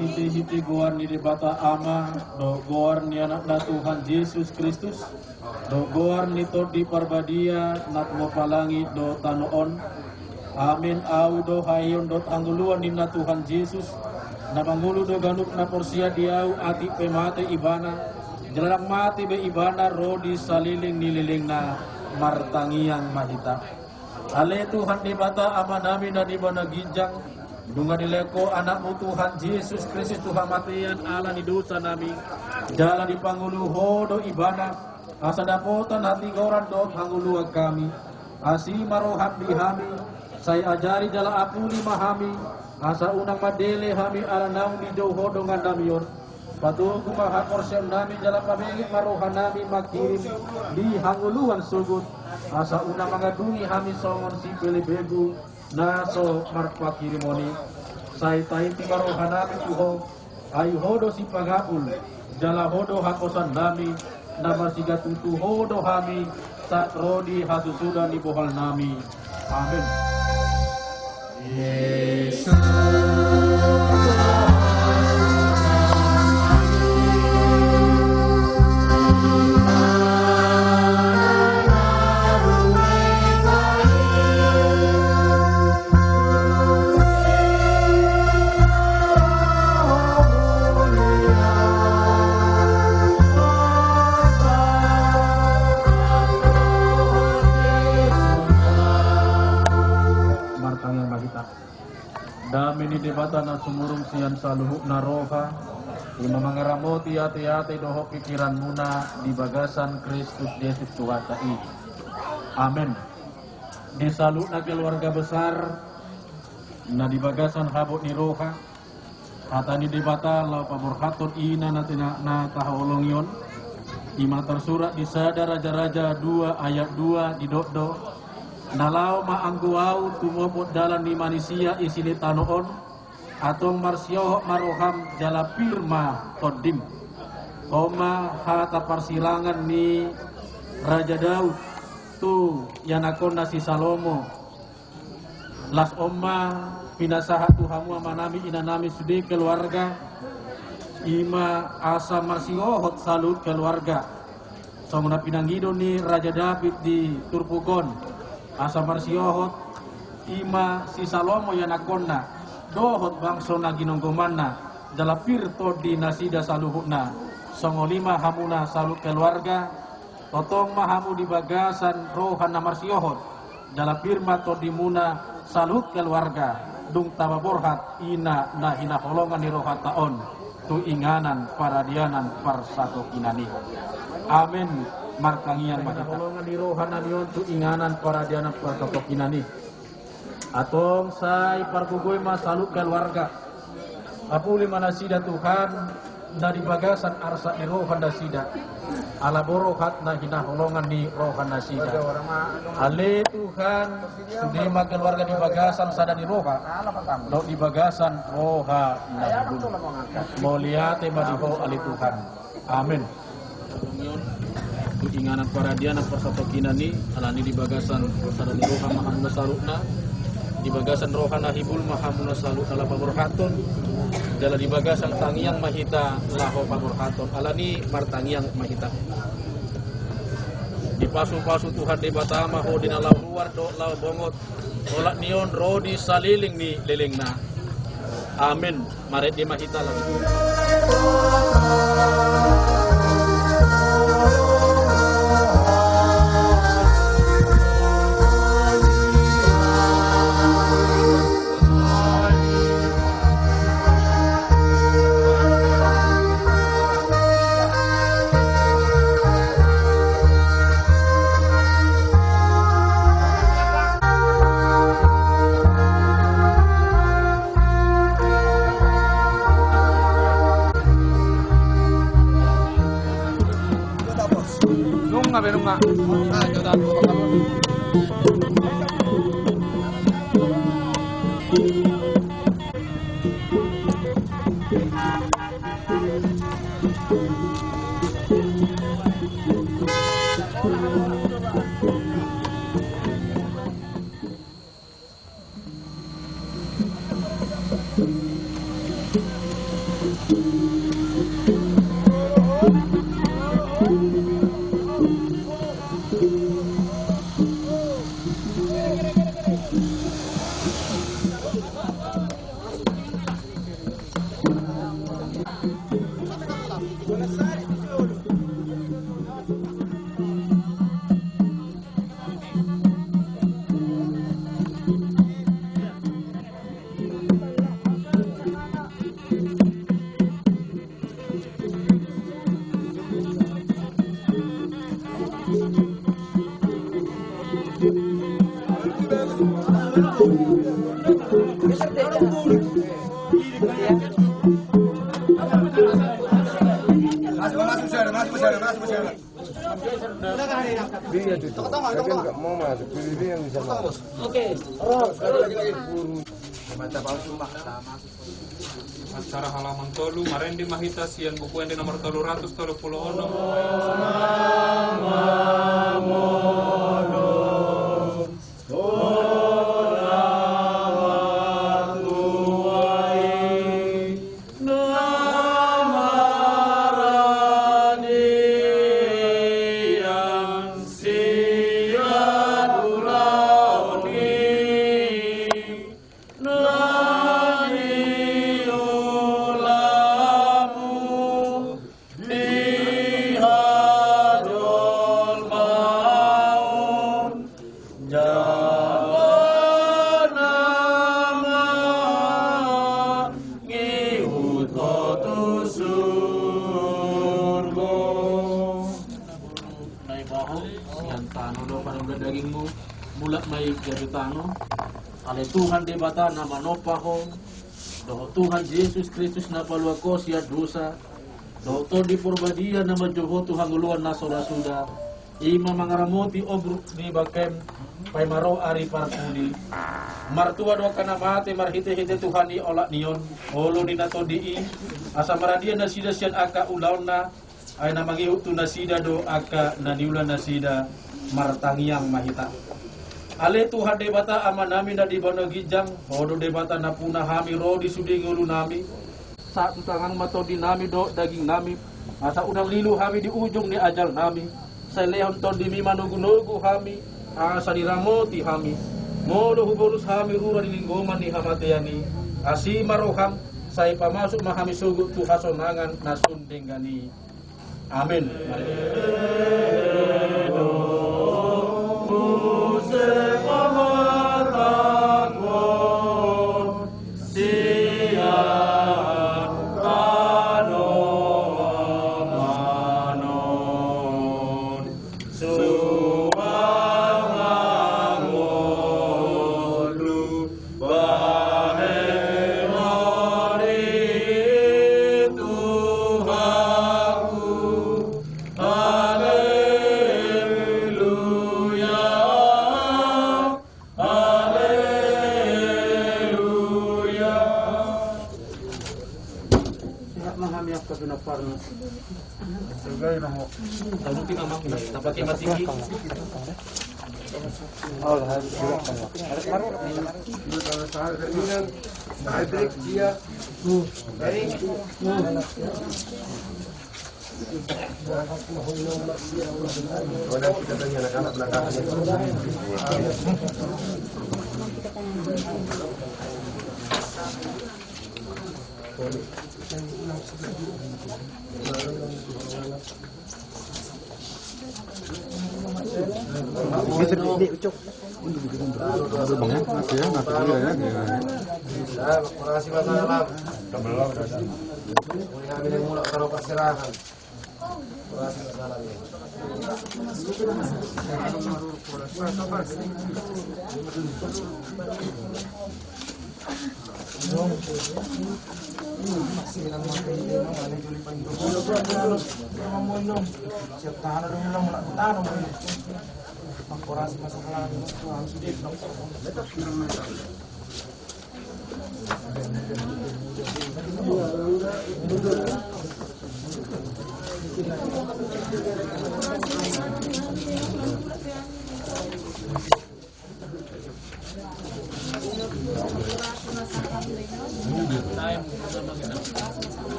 Hite-hite goar ni Debata Ama, dohot goar ni Anakna Tuhan Jesus Kristus, dohot goar ni Tondi Parbadia, na humompar langit dohot tano on. Amen. Ahu do hahiaon dohot hangoluan ninna Tuhan Jesus, na mangolu do ganup na porsea di Ahu, atik pe mate ibana, jala ndang mate be ibana, ro di saleleng ni lelengna. Martangiang ma hita. Ale Tuhan Debata Amanami na di banua ginjang, nunga dilehon Ho Anakmu Tuhan Jesus Kristus tu hamatean ala ni dosanami, jala dipangolu Ho do ibana, asa dapotan hatigoran dohot hangoluan hami. Asi ma roham di hami, Sai ajari jala apuli ma hami, asa unang mandele hami ala naung dijou Ho dongannami on. Patogu ma haporseaonnami jala pabege ma rohanami mangkirim di hangoluan sogot, asa unang mangandungi hami songon sipelebegu na so marpangkirimon i. Sai taiti ma rohanami tu Ho, ai Ho do sipangapul, jala Ho do haposoannami, na marsigatutu Ho do hami, sahat ro di hasusuda ni bohalnami. Amen. Martangiang ma hita. Dame ni Debata na sumurung sian saluhutna roha, i ma mangaramoti ateate dohot pingkiranmuna di bagasan Kristus Jesus Tuhanta i. Amen. Di saluhutna keluarga besar na di bagasan habot ni roha, hata ni Debata laho paborhathon ina na tina-, na tahaholongi on, i ma tarsurat di Sada Raja-raja dua ayat dua, didok do: Na laho ma anggo Ahu tumopot dalan ni manisia isi ni tano on, antong marsiohot ma roham jala pir ma tondim. On ma hata parsirangan ni Raja Daud tu ianakhonna si Salomo. Las on ma pinasahat tu hamu amanami inanami sude keluarga, i ma asa marsiohot saluhut keluarga. Songon na pinangido ni Raja Daud di turpuk on, asa marsiohot i ma si Salomo ianakhonna dohot bangso na ginonggomanna, jala pir tondi nasida saluhutna. Songon i ma hamuna saluhut keluarga, tongtong ma hamu di bagasan roha na marsiohot, jala pir ma tondimuna saluhut keluarga, dung tapaborhat ina na hinaholongan ni rohanta on tu inganan paradianan parsatokinan i. Amen. Martangiang ma hita. Hinaholongan ni rohanami on tu inganan paradianan parsatokinan i. Antong sai pargogoi ma saluhut keluarga. Apuli ma nasida Tuhan, na di bagasan arsak ni roha nasida, ala borhat na hinaholongan ni roha nasida. Ale Tuhan, sude ma keluarga di bagasan sada ni roha dohot di bagasan roha na hibul. Mauliate ma di Ho ale Tuhan. Amen. Tu inganan paradianan parsatokinan i, alani di bagasan sada ni roha ma hamuna saluhutna, di bagasan roha na hibul ma hamuna saluhutna laho paborhathon, jala di bagasan tangiang ma hita laho paborhathon, alani martangiang ma hita. Dipasupasu Tuhan Debata ma ho di na laho ruar dohot laho bongot, olat ni on ro di saleleng ni lelengna. Amen. Marende ma hita laho. Nunga be, nunga. Masuk, masuk, masuk, masuk. Dia itu tuh. Tapi nggak mau masuk. Pilih dia yang bisa masuk. Oke. Acara halaman tolu, marende ma hita sian Buku Ende nomor tolu ratus tolu pulu onom. Di hajolmaon, jala nama ngihut ho tu surgo. Naibaho, sian tano do panungga dagingmu, mulak ma i gabe tano. Ale Tuhan Debata na manompa ho, dohot Tuhan Jesus Kristus na paluahon ho sian dosa, dohot Tondi Porbadia na manjou ho tu hangoluan na so ra suda, i ma mangaramoti ombur ni bangkem, paima ro ari parpudi. Martua do angka na mate marhitehite Tuhan i olat ni on, olo ni na tondi i, asa maradian nasida sian angka ulaonna, ai na mangihut tu nasida do angka na niula nasida. Martangiang ma hita. Ale Tuhan Debata Amanami na di banua ginjang, Ho do Debata nampuna hami ro di sude ngolunami. Sahat tu tanganmu ma tondinami dohot dagingnami, asa unang lilu hami di ujung ni ajalnami. Sai lehon tondimi manogunogu hami, asa diramoti hami. Molo hubolus hami rura di linggoman ni hamatean i, asi ma roham, sai pamasuk ma hami sogot tu hasonangan na sun denggan i. Amen. Bahen ma di Tuhanku. Haleluya. Haleluya. Sehat ma hami angka pinompar na. Taruti nama, tapake mati.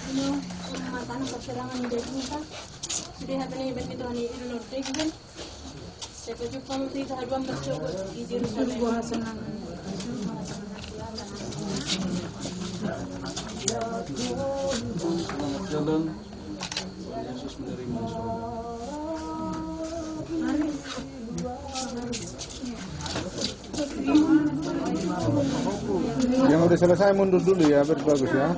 Ino, ino ma tano parsirangan ni dagingta. Sude hata ni Tuhan i, ilo lor daging. Sai pajumpa ma hita haduan marsogot di Jerusalem. Selamat jalan. Tuhan Yesus menerima surga. Selesai, mundur dulu ya, biar bagus ya.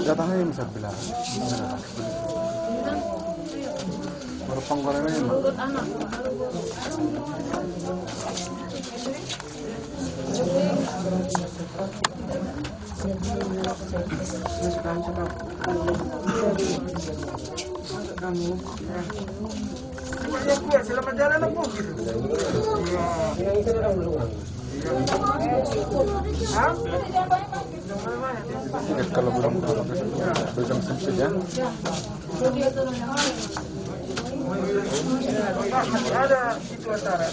Datang aja, misal bilang. Baru panggolan aja, Mak. Kalau belum, belum sempit ya. Ada itu acara.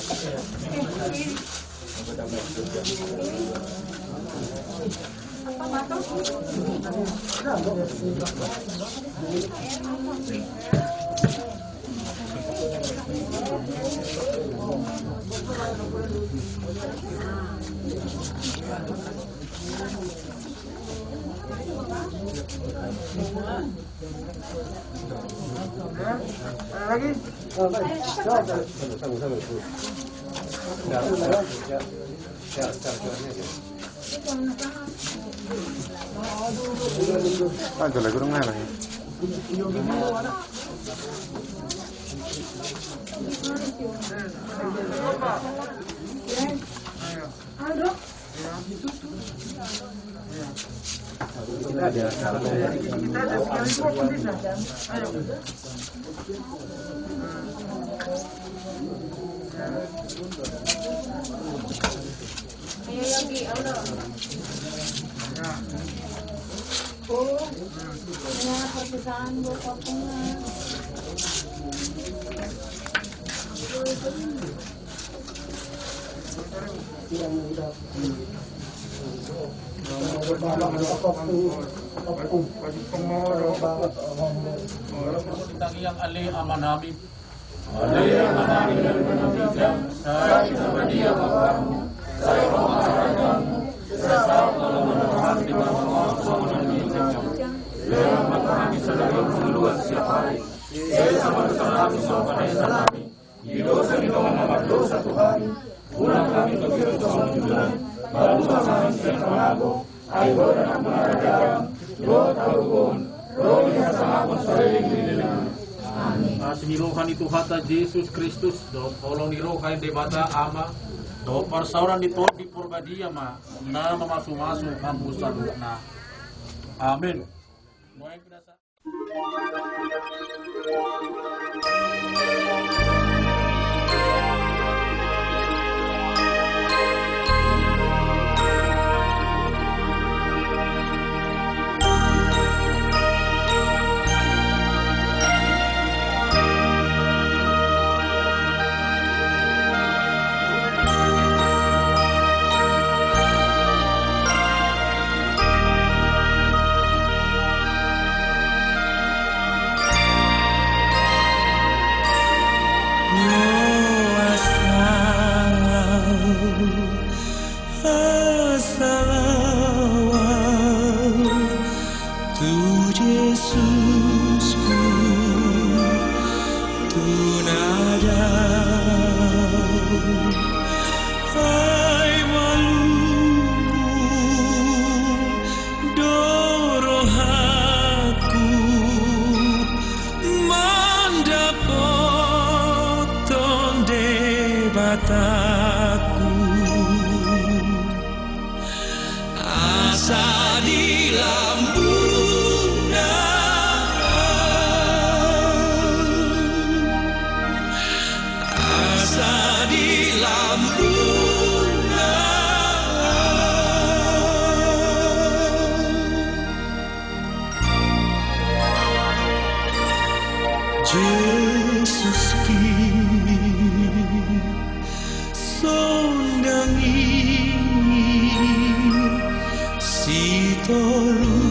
Lagi? Ada lagi orang lain. Ayo. Tangiang ale Amanami. Ale Amanami na di banua ginjang, sai sadia ma goarMu, sai ro ma harajaonMu, sai saut ma lomo ni rohaM di banua on songon na di banua ginjang. Sesa ma tu hami sadari on hangoluan siapari. Sesa ma dosanami songon na sesa nami di dosa ni dongan na mardosa tu hami. Unang hami togihon tu harajaon, palua ma hami sian pangago. Ai Ho do nang harajaon dohot hagogoon dohot hasangapon saleleng ni lelengna. Amen. Asi ni roha ni Tuhanta Jesus Kristus dohot holong ni roha ni Debata Ama dohot parsaoran ni Tondi Porbadia ma na mamasumasu hamu saluhutna. Amen. Hasalawan tu Jesus ku tu na dao. Ai malumbu do rohangku mandapothon Debatangku. Asa di lambungna, asa di lambungna. Jesus ki sonda Toru